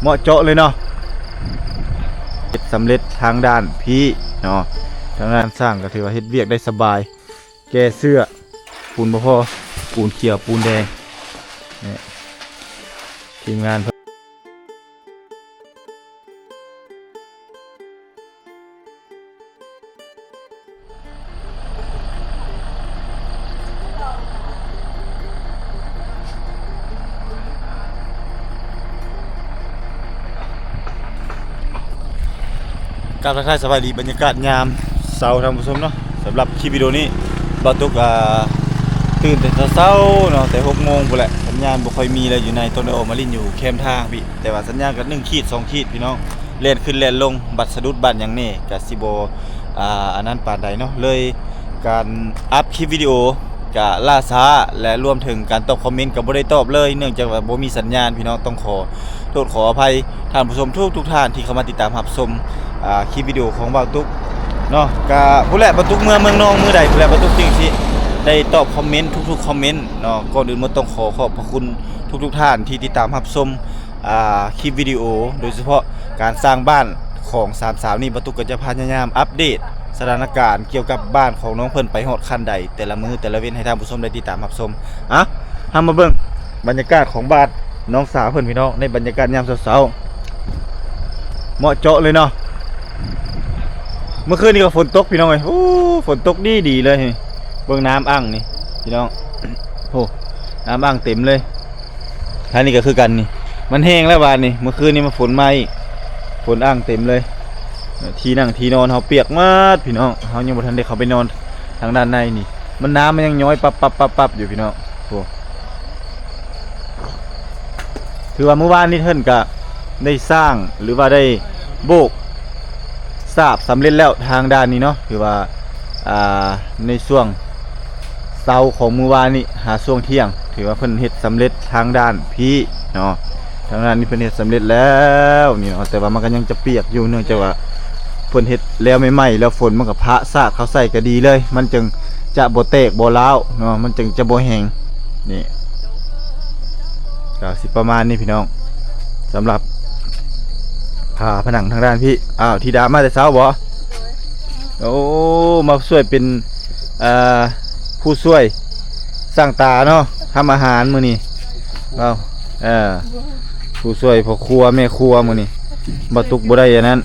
ເໝາະເຈາະເລີຍເນາະ ເຮັດສຳເລັດທາງດ້ານພີ້ເນາະ. ທາງດ້ານຊ່າງກໍຖືວ່າເຮັດວຽກໄດ້ສະບາຍ ແກ່ເຊື້ອ ປູນບໍ່ພໍ ປູນຂຽວ ປູນແດງ ນີ້ ທີມງານເພິ່ນ ກາບທັກທາຍສະບາຍດີ ບັນຍາກາດຍາມເຊົ້າ ທ່ານຜູ້ຊົມເນາະ. ສຳລັບຄລິບວິດີໂອນີ້ ບ່າວຕຸກ ອ່າ ຕື່ນແຕ່ເຊົ້າໆເນາະ ແຕ່ຫົກໂມງພຸ້ນແຫຼະ ສັນຍານບໍ່ຄ່ອຍມີແລ້ວ ຢູ່ໃນຕ້ອງໄດ້ອອກມາຫຼິ້ນຢູ່ແຄມທາງພີ້ ແຕ່ວ່າສັນຍານກໍໜຶ່ງຂີດ ສອງຂີດ ພີ່ນ້ອງ ແລ່ນຂຶ້ນແລ່ນລົງ ບັດສະດຸດບັດຫຍັງແດ່ ກະຊິບໍ່ ອ່າ ອັນນັ້ນປານໃດເນາະ ເລີຍການອັບຄລິບວິດີໂອກະລ່າຊ້າ ແລະ ລວມເຖິງການຕອບຄອມເມັນກໍບໍ່ໄດ້ຕອບເລີຍ ເນື່ອງຈາກວ່າບໍ່ມີສັນຍານ ພີ່ນ້ອງ ຕ້ອງຂໍໂທດຂໍອະໄພທ່ານຜູ້ຊົມທຸກໆທ່ານທີ່ເຂົ້າມາຕິດຕາມຮັບຊົມ ອ່າ ຄລິບວິດີໂອຂອງບ່າວຕຸກເນາະ. ກະພຸ້ນແຫຼະ ບ່າວຕຸກເມືອເມືອງນອງມື້ໃດພຸ້ນແຫຼະ ບ່າວຕຸກຈຶ່ງຊິໄດ້ຕອບຄອມເມັນທຸກໆຄອມເມັນເນາະ. ກ່ອນອື່ນໝົດຕ້ອງຂໍຂອບພະຄຸນທຸກໆທ່ານທີ່ຕິດຕາມຮັບຊົມ ອ່າ ຄລິບວິດີໂອ ໂດຍສະເພາະການສ້າງບ້ານຂອງສາມສາວນີ້ ບ່າວຕຸກກໍຈະພະຍາຍາມອັບເດດສະຖານະການກ່ຽວກັບບ້ານຂອງນ້ອງເພິ່ນໄປຮອດຂັ້ນໃດ ແຕ່ລະມື້ແຕ່ລະເວັນໃຫ້ທ່ານຜູ້ຊົມໄດ້ຕິດຕາມຮັບຊົມ. ອ່ະ ເຮົາມາເບິ່ງບັນຍາກາດຂອງບ້ານນ້ອງສາວເພິ່ນ ພີ່ນ້ອງ ໃນບັນຍາກາດຍາມເຊົ້າໆ ເໝາະເຈາະເລີຍເນາະ. ເມື່ອຄືນນີ້ກໍຝົນຕົກ ພີ່ນ້ອງເອີຍ ໂອ້ ຝົນຕົກດີໆເລີຍ. ເບິ່ງນ້ຳອ່າງນີ້ ພີ່ນ້ອງ ໂອ້ ນ້ຳອ່າງເຕັມເລີຍ. ທາງນີ້ກໍຄືກັນນີ້ ມັນແຫ້ງແລ້ວວານນີ້ ເມື່ອຄືນນີ້ມາຝົນມາອີກ ຝົນອ່າງເຕັມເລີຍ. ທີ່ນັ່ງທີ່ນອນເຮົາປຽກໝົດ ພີ່ນ້ອງ ເຮົາຍັງບໍ່ທັນໄດ້ເຂົ້າໄປນອນທາງດ້ານໃນນີ້ ມັນ ນ້ຳມັນຍັງຍ້ອຍປັບໆໆຢູ່ ພີ່ນ້ອງ. ໂອ້ ຖືວ່າມື້ວານນີ້ເພິ່ນກະໄດ້ສ້າງ ຫຼືວ່າໄດ້ໂບກສາບສຳເລັດແລ້ວ ທາງດ້ານນີ້ເນາະ ຖືວ່າ ອ່າ ໃນຊ່ວງເຊົ້າຂອງມື້ວານນີ້ຫາຊ່ວງທ່ຽງ ຖືວ່າເພິ່ນເຮັດສຳເລັດທາງດ້ານພີ້ເນາະ. ທາງດ້ານນີ້ເພິ່ນເຮັດສຳເລັດແລ້ວນີ້ເນາະ ແຕ່ວ່າມັນກໍຍັງຈະປຽກຢູ່ ເນື່ອງຈາກວ່າເພິ່ນເຮັດແລ້ວໃໝ່ໆ ແລ້ວຝົນມັນກໍພະສາດເຂົ້າໃສ່ກໍດີເລີຍ ມັນຈຶ່ງຈະບໍ່ແຕກບໍ່ຮ້າວເນາະ ມັນຈຶ່ງຈະບໍ່ແຫ້ງ. ນີ້ ກໍຊິປະມານນີ້ພີ່ນ້ອງ ສຳລັບຝາຜະໜັງທາງດ້ານພີ້. ອ້າວ ທິດາມາແຕ່ເຊົ້າບໍ? ໂອ້ ມາຊ່ວຍເປັນ ເອີ ຜູ້ຊ່ວຍຊ່າງຕາເນາະ ທຳອາຫານມື້ນີ້. ເອົ້າ ເອີ ຜູ້ຊ່ວຍພໍ່ຄົວແມ່ຄົວມື້ນີ້ ບ່າວຕຸກບໍ່ໄດ້ອັນນັ້ນ.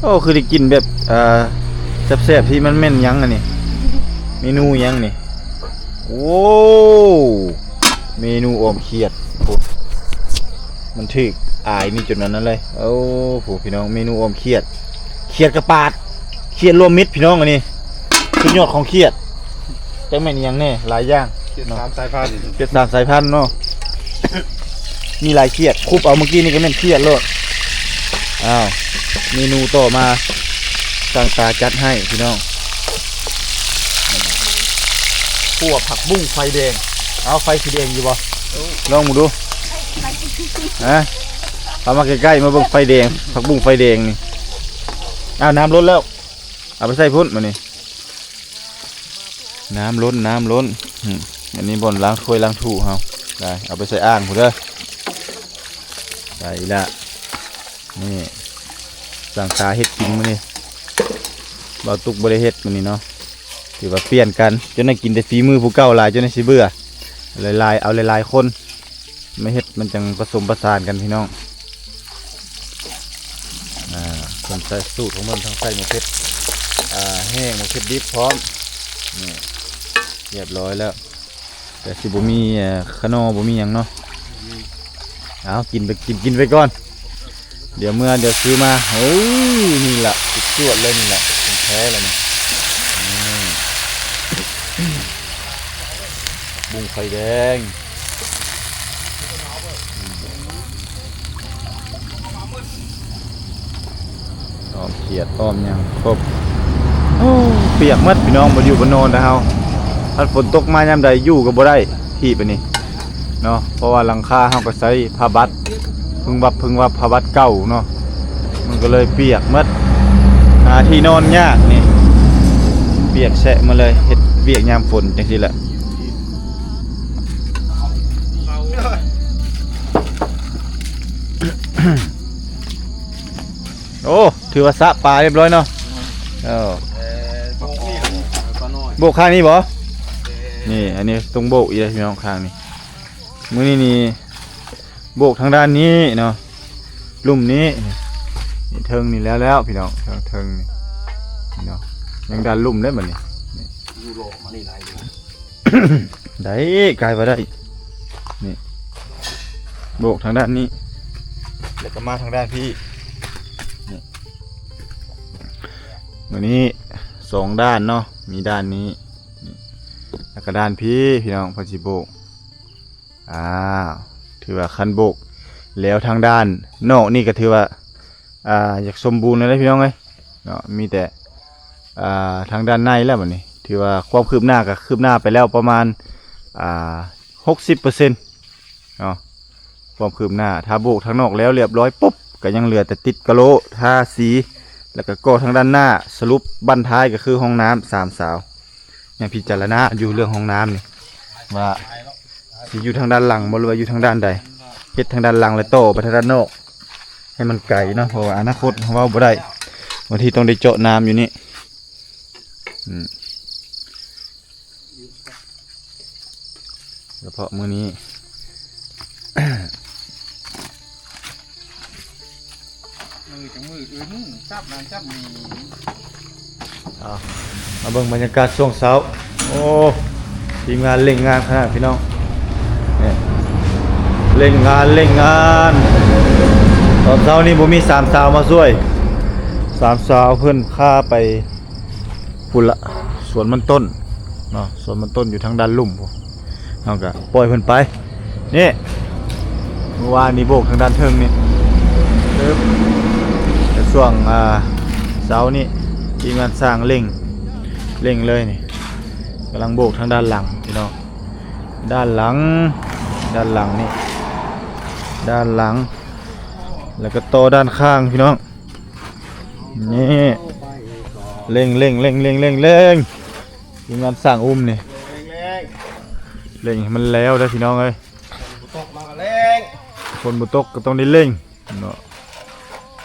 ໂອ້ ຄືໄດ້ກິນແບບ ເອີ ແຊບໆ ທີ່ມັນແມ່ນຫຍັງອັນນີ້ ເມນູຫຍັງນີ້? ໂອ້ ເມນູອອມຂຽດ ໂອ້ ມັນຖືກອາຍນີ້ຈົນອັນນັ້ນເລີຍ. ໂອ້ ຜູ້ ພີ່ນ້ອງ ເມນູອອມຂຽດ ຂຽດກະປາດ ຂຽດລວມມິດ ພີ່ນ້ອງ ອັນນີ້ສຸດຍອດຂອງຂຽດ ຈັກແມ່ນອີ່ຫຍັງແດ່ ຫຼາຍຢ່າງ ຂຽດສາມສາຍພັນ ຂຽດສາມສາຍພັນເນາະ ມີຫຼາຍຂຽດ ຄຸບເອົາເມື່ອກີ້ນີ້ກໍແມ່ນຂຽດໂລດ. ອ້າວ ເມນູຕໍ່ມາ ຊ່າງຕາຈັດໃຫ້ ພີ່ນ້ອງ. ຂົ້ວຜັກບຸ້ງໄຟແດງ ເອົາ ໄຟສີແດງຢູ່ບໍ່? ລອງເບິ່ງດູ ຮະ ເຂົ້າມາໃກ້ໆ ມາເບິ່ງໄຟແດງ ຜັກບຸ້ງໄຟແດງນີ້. ອ້າວ ນ້ຳລົ້ນແລ້ວ ເອົາໄປໃສ່ພຸ້ນບາດນີ້ ນ້ຳລົ້ນ ນ້ຳລົ້ນ. ອືມ ອັນນີ້ບ່ອນລ້າງຖ້ວຍລ້າງຖູ່ເຮົາ ໄດ້ ເອົາໄປໃສ່ອ່າງພຸ້ນເດີ. ໄດ້ລະ ນີ້ ຊ່າງຕາເຮັດກິນມື້ນີ້ ບ່າວຕຸກບໍ່ໄດ້ເຮັດມື້ນີ້ເນາະ ຖືວ່າປ່ຽນກັນ ຈົນໄດ້ກິນແຕ່ຝີມືຜູ້ເກົ່າຫຼາຍ ຈົນໄດ້ຊິເບື່ອ ຫຼາຍໆ ເອົາຫຼາຍໆຄົນມາເຮັດ ມັນຈັ່ງປະສົມປະສານກັນ ພີ່ນ້ອງ. ອ່າ ເພິ່ນໃສ່ສູດຂອງເພິ່ນ ທັງໃສ່ໝາກເຜັດ ອ່າ ແຫ້ງ ໝາກເຜັດດິບພ້ອມ ນີ້ ຮຽບຮ້ອຍແລ້ວ. ແຕ່ຊິບໍ່ມີ ເອີ ຂະໜໍ່ ບໍ່ມີຫຍັງເນາະ. ເອົາ ກິນໄປ ກິນ ກິນໄປກ່ອນ ດຽວເມືອ ດຽວຊື້ມາ. ເອີ ນີ້ລະ ສຸດຍອດເລີຍ ນີ້ລະ ຂອງແທ້ລະນີ້. ອືມ ບຸ້ງໄຟແດງ ອ້ອມຂຽດອ້ອມຫຍັງຄົບ. ໂອ້ ປຽກໝົດ ພີ່ນ້ອງ ບໍ່ຢູ່ບໍ່ນອນແລ້ວເຮົາ. ຄັນຝົນຕົກມາຍາມໃດຢູ່ກໍບໍ່ໄດ້ ທີ່ປານນີ້ເນາະ ເພາະວ່າຫຼັງຄາເຮົາກໍໃຊ້ຜ້າບັດ ເພິ່ງວັບເພິ່ງວັບ ຜ້າບັດເກົ່າເນາະ ມັນກໍເລີຍປຽກໝົດ ຫາທີ່ນອນຍາກນີ້ ປຽກແຊະໝົດເລີຍ. ເຮັດວຽກຍາມຝົນຈັ່ງຊີ້ແຫຼະ. ໂອ້ ຖືວ່າສະປາຮຽບຮ້ອຍເນາະ. ເອີ ເອີ ໂບກນີ້ ໂບກຂ້າງນີ້ບໍ່? ເອີ ນີ້ ອັນນີ້ຕ້ອງໂບກອີກແລ້ວພີ່ນ້ອງ ຂ້າງນີ້. ມື້ນີ້ນີ້ໂບກທາງດ້ານນີ້ເນາະ ລຸ່ມນີ້ ນີ້ເທິງນີ້ແລ້ວໆ ພີ່ນ້ອງ ເທິງໆ ນີ້ເນາະ ຍັງດ້ານລຸ່ມເດ້ບັດນີ້ ນີ້ ຢູ່ລໍມານີ້ຫຼາຍຢູ່ ໄດ້ ກາຍວ່າໄດ້ ນີ້ ໂບກທາງດ້ານນີ້ ແລ້ວກໍມາທາງດ້ານພີ້ ນີ້ ມື້ນີ້ສອງດ້ານເນາະ ມີດ້ານນີ້ ນີ້ ແລ້ວກໍດ້ານພີ້ ພີ່ນ້ອງ ເພິ່ນຊິໂບກ ອ້າວ ຖືວ່າຄັນໂບກແລ້ວທາງດ້ານນອກນີ້ກໍຖືວ່າ ອ່າ ຢາກສົມບູນແລ້ວເດ້ພີ່ນ້ອງເອີຍເນາະ. ມີແຕ່ ອ່າ ທາງດ້ານໃນແລ້ວບັດນີ້ ຖືວ່າຄວາມຄືບໜ້າກໍຄືບໜ້າໄປແລ້ວປະມານ ອ່າ ຫົກສິບເປີເຊັນເນາະ ຄວາມຄືບໜ້າ. ຖ້າໂບກທາງນອກແລ້ວລຽບຮ້ອຍປຸບ ກໍຍັງເຫຼືອແຕ່ຕິດກະໂຫຼ ທາສີ ແລ້ວກໍກໍ່ທາງດ້ານໜ້າ. ສະຫຼຸບບັ້ນທ້າຍກໍຄືຫ້ອງນ້ຳສາມສາວ ຍັງພິຈາລະນາຢູ່ເລື່ອງຫ້ອງນ້ຳນີ້ ວ່າຊິຢູ່ທາງດ້ານຫຼັງບໍ່ ຫຼືວ່າຢູ່ທາງດ້ານໃດ ເຮັດທາງດ້ານຫຼັງແລ້ວຕໍ່ໄປທາງດ້ານນອກໃຫ້ມັນໄກເນາະ ເພາະວ່າອະນາຄົດເຮົາເວົ້າບໍ່ໄດ້ ບາງທີຕ້ອງໄດ້ເຈາະນ້ຳຢູ່ນີ້. ອືມ ສະເພາະມື້ນີ້ ມືຈັງມືອື່ນຈັບນັ້ນຈັບນີ້. ເອົາ ມາເບິ່ງບັນຍາກາດຊ່ວງເຊົ້າ. ໂອ້ ທີມງານເລັ່ງງານຂະໜາດພີ່ນ້ອງ ນີ້ ເລັ່ງງານ ເລັ່ງງານ. ຕອນເຊົ້ານີ້ບໍ່ມີສາມສາວມາຊ່ວຍ ສາມສາວເພິ່ນພາໄປ ພຸ້ນລະ ສວນມັນຕົ້ນເນາະ ສວນມັນຕົ້ນຢູ່ທາງດ້ານລຸ່ມພຸ້ນ ເຮົາກະປ່ອຍເພິ່ນໄປ. ນີ້ ເມື່ອວານນີ້ໂບກທາງດ້ານເທິງນີ້ ແຕ່ຊ່ວງ ອ່າ ເຊົ້ານີ້ ທີມງານຊ່າງເລັ່ງ ເລັ່ງເລີຍນີ້ ກຳລັງໂບກທາງດ້ານຫຼັງພີ່ນ້ອງ ດ້ານຫຼັງ ດ້ານຫຼັງນີ້ ດ້ານຫຼັງ ແລ້ວກໍຕໍ່ດ້ານຂ້າງພີ່ນ້ອງ. ນີ້ ເລັ່ງ ເລັ່ງ ເລັ່ງ ເລັ່ງ ເລັ່ງ ເລັ່ງ ທີມງານຊ່າງອຸ້ມນີ້ ເລັ່ງ ເລັ່ງ ເລັ່ງໃຫ້ມັນແລ້ວເດີພີ່ນ້ອງເອີຍ. ຝົນບໍ່ຕົກມາກໍເລັ່ງ ຝົນບໍ່ຕົກກໍຕ້ອງໄດ້ເລັ່ງເນາະ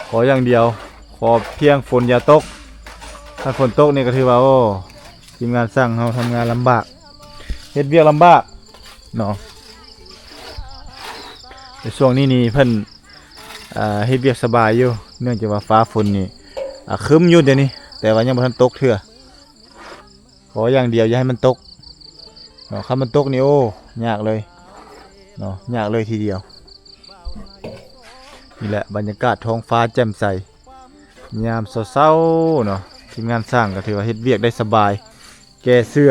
ຂໍຢ່າງດຽວ ຂໍພຽງຝົນຢ່າຕົກ. ຖ້າຝົນຕົກນີ້ກໍຖືວ່າ ໂອ້ ທີມງານຊ່າງເຮົາທຳງານລຳບາກ ເຮັດວຽກລຳບາກເນາະ. ໃນຊ່ວງນີ້ນີ້ເພິ່ນ ອ່າ ເຮັດວຽກສະບາຍຢູ່ ເນື່ອງຈາກວ່າຟ້າຝົນນີ້ ອ່າ ຄຶ້ມຢູ່ດຽວນີ້ ແຕ່ວ່າຍັງບໍ່ທັນຕົກເທື່ອ. ຂໍຢ່າງດຽວຢ່າໃຫ້ມັນຕົກເນາະ ຄັນມັນຕົກນີ້ ໂອ້ ຍາກເລີຍເນາະ ຍາກເລີຍທີດຽວ. ນີ້ແຫຼະບັນຍາກາດທ້ອງຟ້າແຈ່ມໃສ ຍາມເຊົ້າໆເນາະ ທີມງານຊ່າງກໍຖືວ່າເຮັດວຽກໄດ້ສະບາຍ ແກ່ເສື້ອ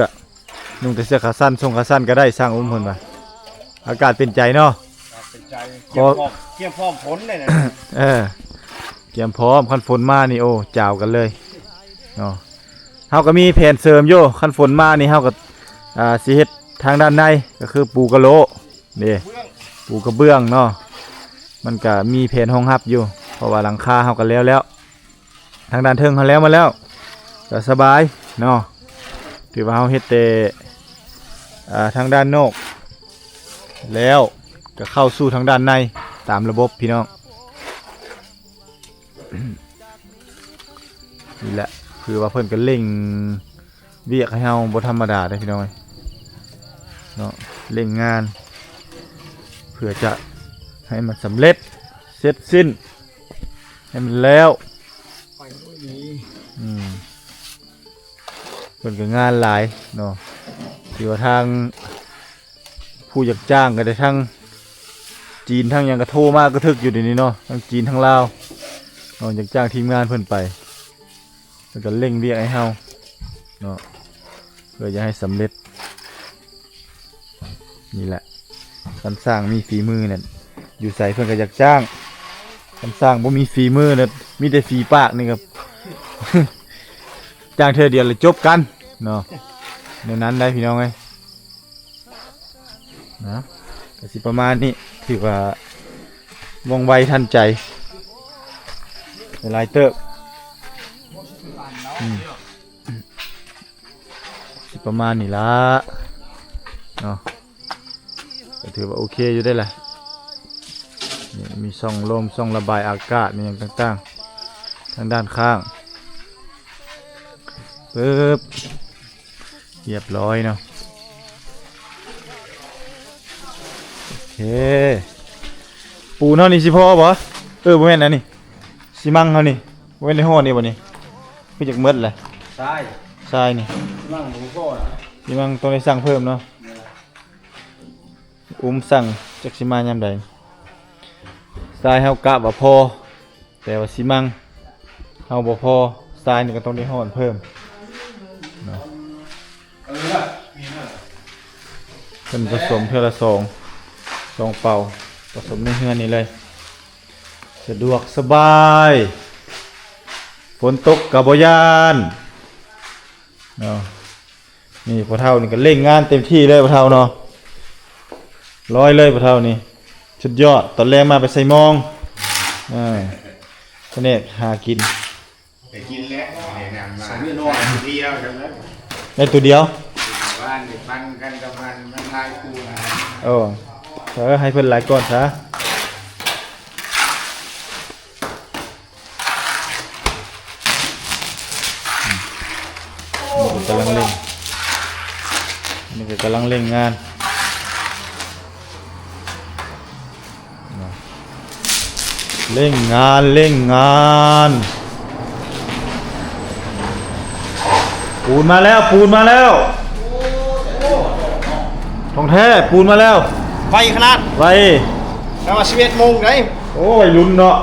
ນຸ່ງແຕ່ເສື້ອຂາສັ້ນ ຊົງຂາສັ້ນກໍໄດ້ ຊ່າງອຸ້ມເພິ່ນວ່າ ອາກາດເປັນໃຈເນາະ ເປັນໃຈ ກຽມພ້ອມ ກຽມພ້ອມຝົນເລີຍນະ. ເອີ ກຽມພ້ອມ ຄັນຝົນມານີ້ ໂອ້ ຈາວກັນເລີຍເນາະ. ເຮົາກໍມີແຜນເສີມຢູ່ ຄັນຝົນມານີ້ເຮົາກໍ ອ່າ ຊິເຮັດທາງດ້ານໃນ ກໍຄືປູກະໂຫຼເດ້ ປູກະເບື້ອງເນາະ ມັນກໍມີແຜນຮອງຮັບຢູ່ ເພາະວ່າຫຼັງຄາເຮົາກໍແລ້ວແລ້ວ ທາງດ້ານເທິງເຮົາແລ້ວໝົດແລ້ວ ກໍສະບາຍເນາະ. ຖືວ່າເຮົາເຮັດແຕ່ ອ່າ ທາງດ້ານນອກ ແລ້ວກໍເຂົ້າສູ່ທາງດ້ານໃນຕາມລະບົບພີ່ນ້ອງ. ນີ້ແຫຼະ ຄືວ່າເພິ່ນກໍເລັ່ງວຽກໃຫ້ເຮົາບໍ່ທຳມະດາເດ້ພີ່ນ້ອງເອີຍເນາະ ເລັ່ງງານ ເພື່ອຈະໃຫ້ມັນສຳເລັດເສັດສິ້ນ ໃຫ້ມັນແລ້ວ. ອືມ ເພິ່ນກໍງານຫຼາຍເນາະ ທີ່ວ່າທາງຜູ້ຢາກຈ້າງກໍໄດ້ ທັງຈີນທັງຫຍັງກໍໂທມາກະທຶກຢູ່ດຽວນີ້ເນາະ ທັງຈີນທັງລາວເນາະ ຢາກຈ້າງທີມງານເພິ່ນໄປ ເພິ່ນກໍເລັ່ງວຽກໃຫ້ເຮົາເນາະ ເພື່ອຢາກໃຫ້ສຳເລັດ. ນີ້ແຫຼະ ຄັນຊ່າງມີຝີມືນັ້ນ ຢູ່ໃສເພິ່ນກໍຢາກຈ້າງ ຄັນຊ່າງບໍ່ມີຝີມືນັ້ນ ມີແຕ່ຝີປາກນີ້ກໍ ຈ້າງເທື່ອດຽວລະຈົບກັນເນາະ ແນວນັ້ນໄດ໋ພີ່ນ້ອງເອີຍນະ. ກໍຊິປະມານນີ້ ຖືວ່າວ່ອງໄວທັນໃຈຫຼາຍເຕີບ ອືມ. ຊິປະມານນີ້ລະເນາະ ກໍຖືວ່າໂອເຄຢູ່ເດ້ລະ ນີ້ມີຊ່ອງລົມ ຊ່ອງລະບາຍອາກາດ ມີຫຍັງຕ່າງໆ ທາງດ້ານຂ້າງ ປຶບ ຮຽບຮ້ອຍເນາະ. ໂອເຄ ປູນເຮົານີ້ຊິພໍບໍ່? ເອີ ບໍ່ແມ່ນອັນນີ້ ຊີມັງເຮົານີ້ ບໍ່ແມ່ນໄດ້ຮອດນີ້ບໍ່ນີ້? ຄືຈັກໝົດແຫຼະ ຊາຍ ຊາຍນີ້ ຊີມັງບໍ່ພໍນະ ຊີມັງຕ້ອງໄດ້ສັ່ງເພີ່ມເນາະ. ອຸ້ມສັ່ງຈັກຊິມາຍາມໃດ. ຊາຍເຮົາກະວ່າພໍ ແຕ່ວ່າຊີມັງເຮົາບໍ່ພໍ ຊາຍນີ້ກໍຕ້ອງໄດ້ຮ້ອນເພີ່ມເນາະ. ເພິ່ນປະສົມເທື່ອລະສອງ ສອງເປົາ ປະສົມໃນເຮືອນນີ້ເລີຍ ສະດວກສະບາຍ ຝົນຕົກກໍບໍ່ຢ້ານເນາະ. ນີ້ພໍ່ເຖົ້ານີ້ກໍເລັ່ງງານເຕັມທີ່ເລີຍພໍ່ເຖົ້າເນາະ ຮ້ອຍເລີຍພໍ່ເຖົ້ານີ້ ສຸດຍອດ. ຕອນແລງມາໄປໃສ່ມອງ ເອີ ພະແນກຫາກິນ ໄປກິນແລ້ວ ໄດ້ນຳມາ ສອງເດືອນນອນ ເດີວຈັ່ງນັ້ນ ໄດ້ໂຕດຽວ ບ້ານໄດ້ປັນກັນກັບມັນ ມັນຫຼາຍຄູ່ນະ. ເອີ ເອີ ໃຫ້ເພິ່ນຫຼາຍກ່ອນຊະ. ນີ້ກໍກຳລັງເລັ່ງ ນີ້ກໍກຳລັງເລັ່ງງານ ເລັ່ງງານ ເລັ່ງງານ. ປູນມາແລ້ວ ປູນມາແລ້ວ ຂອງແທ້ ປູນມາແລ້ວ ໄວຂະໜາດ ໄວ ແຕ່ວ່າສິບເອັດໂມງໄດ໋. ໂອ້ ໄວລຸ້ນເນາະ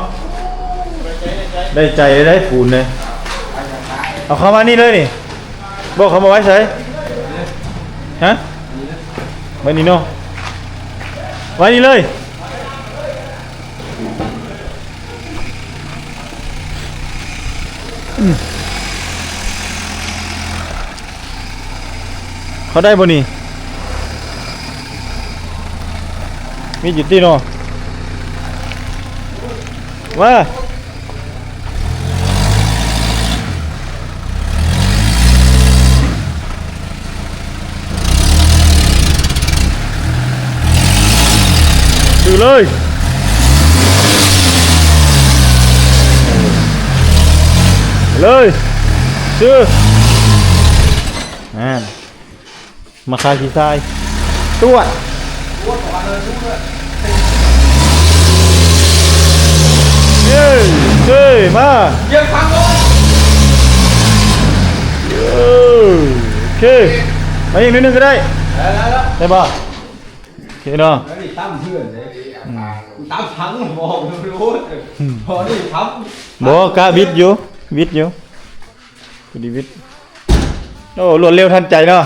ໄດ້ໃຈໄດ້ປູນເດ້. ເອົາເຂົ້າມານີ້ເລີຍນີ້ ບໍ່ ເອົາເຂົ້າມາໄວ້ໃສ? ຮະ ໄວ້ນີ້ເນາະ ໄວ້ນີ້ເລີຍ. ອືມ ເຂົ້າໄດ້ບໍ່ນີ້? ມີຢູ່ຕິເນາະ ວ່າ ຖືເລີຍ ເລີຍ ຊື່ ນັ້ນ ມາຄາຂີ້ຊາຍ ຕວດ ເຢ້ ເຢ້ ມາ ເອີ ໂອເຄ ມາອີກໜ້ອຍໜຶ່ງກໍໄດ້ ໄດ້ ໄດ້ ໄດ້ ໄດ້ບໍ່? ໂອເຄເນາະ ອັນນີ້ຕຳເພື່ອນເດ້ ອືມ ຕຳຖັງ ບໍ່ຮູ້ ອືມ ພໍນີ້ທຳ ບໍ່ ກະວິດຢູ່ ວິດຢູ່ ພໍດີວິດ. ໂອ້ ລວດເລັວທັນໃຈເນາະ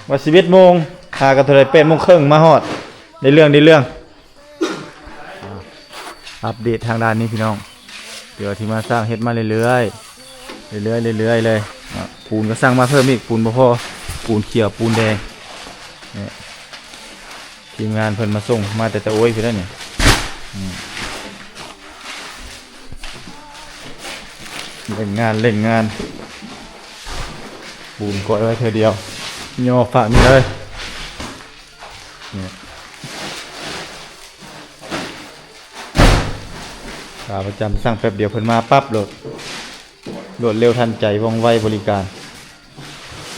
ວ່າສິບເອັດໂມງ ຫາກັນເທົ່າໃດ ແປດໂມງເຄິ່ງມາຮອດ ໄດ້ເລື່ອງ ໄດ້ເລື່ອງ. ອັບເດດທາງດ້ານນີ້ພີ່ນ້ອງ ດຽວທີ່ມາສ້າງເຮັດມາເລື້ອຍໆ ເລື້ອຍໆ ເລື້ອຍໆ ເລີຍເນາະ. ປູນກໍສັ່ງມາເພີ່ມອີກ ປູນບໍ່ພໍ ປູນຂຽວ ປູນແດງ ນີ້ ທີມງານເພິ່ນມາສົ່ງ ມາແຕ່ຕະໂອ້ຍພຸ້ນແຫຼະນີ້ ອືມ ເລັ່ງງານ ເລັ່ງງານ ປູນກ້ອຍໄວ້ເທື່ອດຽວ ຍໍ້ຝາກນີ້ເລີຍ ນີ້ ຂາປະຈຳສັ່ງແປັບດຽວເພິ່ນມາປັບໂລດ ລວດເລັວທັນໃຈ ວ່ອງໄວບໍລິການ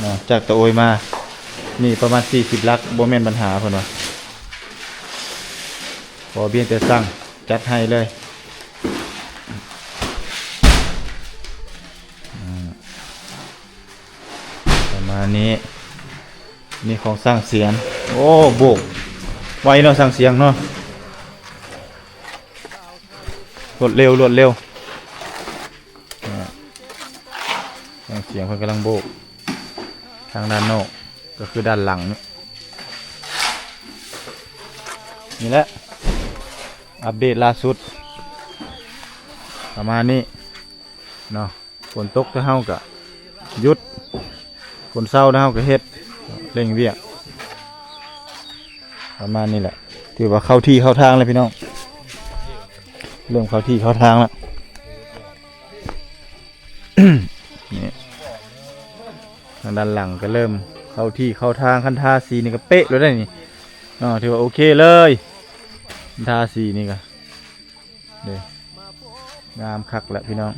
ເນາະ. ຈາກຕະໂອຍມານີ້ປະມານສີ່ສິບຫຼັກ ບໍ່ແມ່ນບັນຫາເພິ່ນວ່າ ຂໍພຽງແຕ່ສັ່ງຈັດໃຫ້ເລີຍ ອືມ. ປະມານນີ້ ນີ້ຂອງຊ່າງສຽງ ໂອ້ ໂບກໄວເນາະ ຊ່າງສຽງເນາະ ລວດເລັວ ລວດເລັວ ອ່າ ຊ່າງສຽງເພິ່ນກຳລັງໂບກ ທາງດ້ານນອກ ກໍຄືດ້ານຫຼັງນີ້ ນີ້ແຫຼະ ອັບເດດລ່າສຸດ ປະມານນີ້ເນາະ. ຝົນຕົກແຕ່ເຮົາກະຢຸດ ຝົນເຊົາແຕ່ເຮົາກະເຮັດ ເລັ່ງວຽກ ປະມານນີ້ແຫຼະ ຖືວ່າເຂົ້າທີ່ເຂົ້າທາງແລ້ວພີ່ນ້ອງ ເລີ່ມເຂົ້າທີ່ເຂົ້າທາງແລ້ວ ນີ້ ທາງດ້ານຫຼັງກະເລີ່ມເຂົ້າທີ່ເຂົ້າທາງ ຄັນທາສີນີ້ກະເປະໂລດໄດ໋ນີ້ເນາະ ຖືວ່າໂອເຄເລີຍ. ທາສີນີ້ກະເດ້ ງາມຄັກແຫຼະພີ່ນ້ອງ.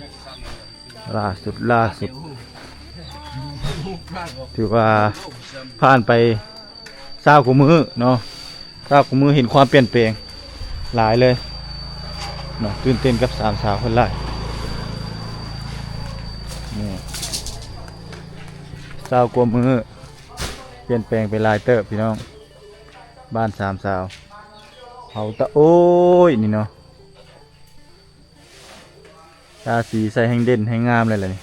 ລ່າສຸດ ລ່າສຸດ ຖືວ່າຜ່ານໄປຊາວກວ່າມື້ເນາະ, ຊາວກວ່າມື້ເຫັນຄວາມປ່ຽນແປງຫຼາຍເລີຍເນາະ. ຕື່ນເຕັ້ນກັບສາມສາວເພິ່ນຫຼາຍນີ້. ຊາວກວ່າມື້ ປ່ຽນແປງໄປຫຼາຍເຕີບພີ່ນ້ອງ. ບ້ານສາມສາວ ເຮົາຕະໂອ້ຍນີ້ເນາະ, ທາສີໃສ່ແຮ່ງເດັ່ນແຮ່ງງາມເລີຍລະນີ້.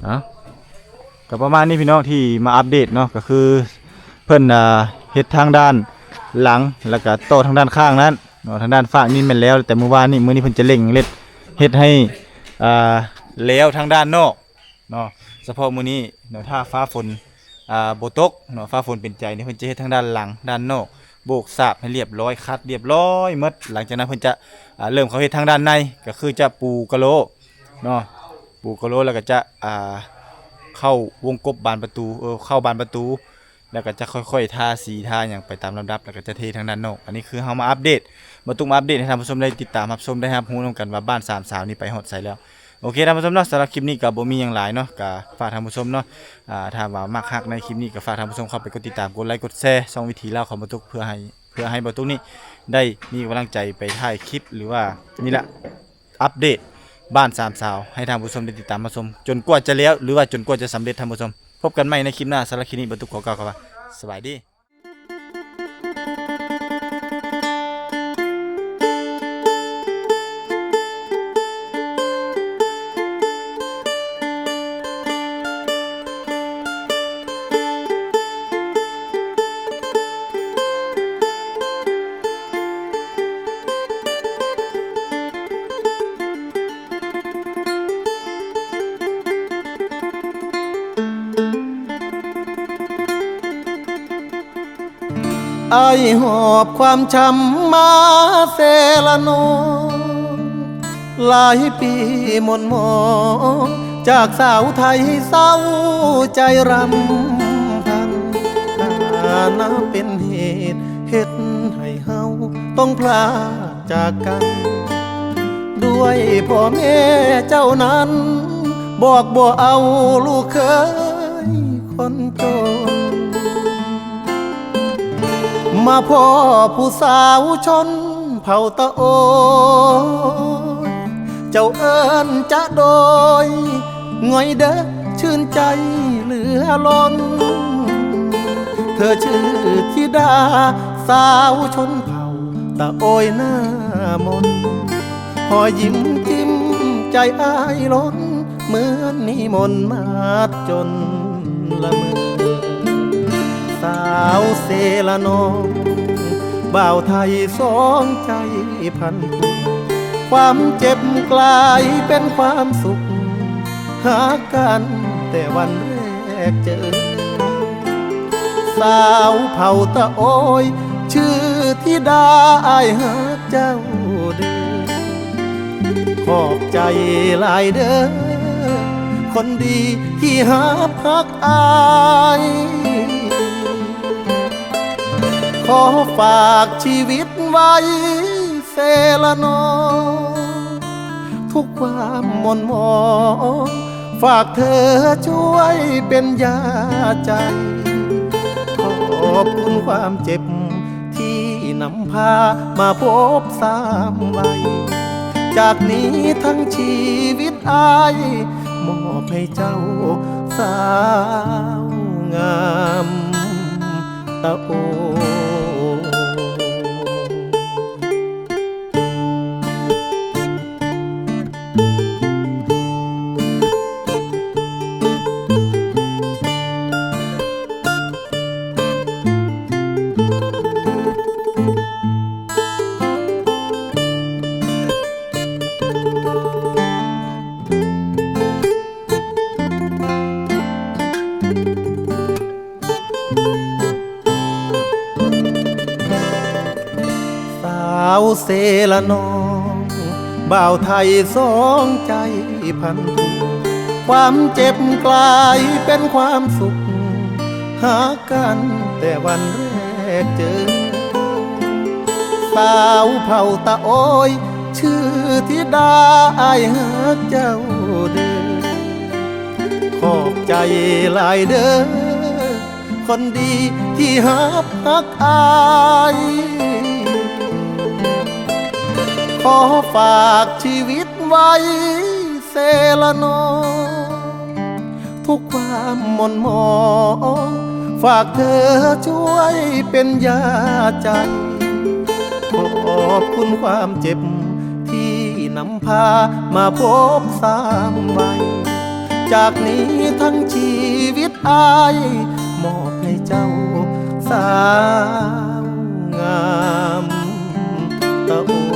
ເອົ້າ ກະປະມານນີ້ພີ່ນ້ອງ ທີ່ມາອັບເດດເນາະ, ກະຄືເພິ່ນ ອ່າ ເຮັດທາງດ້ານຫຼັງ ແລ້ວກະຕໍ່ທາງດ້ານຂ້າງນັ້ນເນາະ. ທາງດ້ານຟາກນີ້ແມ່ນແລ້ວແຕ່ມື້ວານນີ້, ມື້ນີ້ເພິ່ນຈະເລັ່ງເຮັດ ເຮັດໃຫ້ ອ່າ ແລ້ວທາງດ້ານນອກ ເນາະ. ສະເພາະມື້ນີ້ເນາະ ຖ້າຟ້າຝົນ ອ່າ ບໍ່ຕົກເນາະ, ຟ້າຝົນເປັນໃຈນີ້ ເພິ່ນຈະເຮັດທາງດ້ານຫຼັງ ດ້ານນອກ ໂບກສາບໃຫ້ລຽບຮ້ອຍ ຂັດລຽບຮ້ອຍໝົດ. ຫຼັງຈາກນັ້ນເພິ່ນຈະ ອ່າ ເລີ່ມເຂົ້າເຮັດທາງດ້ານໃນ ກະຄືຈະປູກະໂລເນາະ, ປູກະໂລ ແລ້ວກະຈະ ອ່າ ເຂົ້າວົງກົບບານປະຕູ ເອີ ເຂົ້າບານປະຕູ ແລ້ວກະຈະຄ່ອຍໆທາສີທາຫຍັງໄປຕາມລຳດັບ ແລ້ວກະຈະເທທາງດ້ານນອກ. ອັນນີ້ຄືເຮົາມາອັບເດດ ບ່າວຕຸກມາອັບເດດໃຫ້ທ່ານຜູ້ຊົມໄດ້ຕິດຕາມຮັບຊົມ ໄດ້ຮັບຮູ້ນຳກັນວ່າບ້ານສາມສາວນີ້ໄປຮອດໃສແລ້ວ. ໂອເຄທ່ານຜູ້ຊົມເນາະ, ສຳລັບຄລິບນີ້ກະບໍ່ມີຫຍັງຫຼາຍເນາະ, ກະຝາກທ່ານຜູ້ຊົມເນາະ ອ່າ ຖ້າວ່າມັກຮັກໃນຄລິບນີ້ກະຝາກທ່ານຜູ້ຊົມເຂົ້າໄປກົດຕິດຕາມ ກົດໄລ ກົດແຊ ຊ່ອງວິຖີລາວຂອງບ່າວຕຸກ ເພື່ອໃຫ້ ເພື່ອໃຫ້ບ່າວຕຸກນີ້ໄດ້ມີກຳລັງໃຈໄປຖ່າຍຄລິບ ຫຼືວ່ານີ້ລະ ອັບເດດບ້ານສາມສາວໃຫ້ທ່ານຜູ້ຊົມໄດ້ຕິດຕາມມາຊົມ ຈົນກວ່າຈະແລ້ວ ຫຼືວ່າຈົນກວ່າຈະສຳເລັດທ່ານຜູ້ຊົມ. ພົບກັນໃໝ່ໃນຄລິບໜ້າ. ສຳລັບຄລິບນີ້ ບ່າວຕຸກຂໍກ່າວຄຳວ່າ ສະບາຍດີ. ອ້າຍຫອບຄວາມຊ້ຳມາເຊລະນອງ ຫຼາຍປີໝົນໝອງ ຈາກສາວໄທເສົ້າໃຈຣຳພັນ ຖານະເປັນເຫດເຮັດໃຫ້ເຮົາຕ້ອງພລາກຈາກກັນ ດ້ວຍພໍ່ແມ່ເຈົ້ານັ້ນ ບອກບໍ່ເອົາລູກເຂີຍຄົນຈົນ ມາພໍ້ຜູ້ສາວຊົນເຜົ່າຕະໂອຍ ເຈົ້າເອີ້ນຈະໂດຍ ງອຍເດີ ຊື່ນໃຈເຫຼືອລົ້ນ ເທີຊື່ທິດາສາວຊົນເຜົ່າຕະໂອຍໜ້າມົນ ຮອຍຍິ້ມຈິ້ມໃຈອ້າຍລົ້ນ ເໝືອນນິມົນມາດຈົນລະເມີ ສາວເຊລະນອງ ບ່າວໄທສອງໃຈພັນຜູກ ຄວາມເຈັບກາຍເປັນຄວາມສຸກ ຮັກກັນແຕ່ວັນແລກເຈີ ສາວເຜົ່າຕະໂອຍ ຊື່ທິດາອ້າຍຮັກເຈົ້າເດີ ຂອບໃຈຫຼາຍເດີ ຄົນດີທີ່ຮັບຮັກອ້າຍ ຂໍຝາກຊີວິດໄວ້ເຊລະນອງ ທຸກຄວາມໝົນໝອງ ຝາກເທີຊ່ວຍເປັນຢາໃຈ ຂອບຄຸນຄວາມເຈັບທີ່ນຳພາມາພົບສາມໄວ ຈາກນີ້ທັງຊີວິດອ້າຍ ມອບໃຫ້ເຈົ້າສາວງາມ ຕະໂອ. ສາວເຊລະນອງ ບ່າວໄທສອງໃຈພັນຜູກ ຄວາມເຈັບກາຍເປັນຄວາມສຸກ ຮັກກັນແຕ່ວັນແລກເຈີ ສ ສາວເຜົ່າຕາໂອ້ຍ ຊື່ທິດາ ອ້າຍຮັກເຈົ້າເດີ ຂອບໃຈຫຼາຍເດີ ຄົນດີທີ່ຮັບຮັກອ້າຍ ຂໍຝາກຊີວິດໄວ້ເຊລະນອງ ທຸກຄວາມໝົນໝອງ ຝາກເທີຊ່ວຍເປັນຢາໃຈ ຂອບຄຸນຄວາມເຈັບ ທີ່ນຳພາມາພົບຊ້ຳໄວ ຈາກນີ້ທັງຊີວິດອ້າຍ ມອບໃຫ້ເຈົ້າສາວງາມຕາໂອ້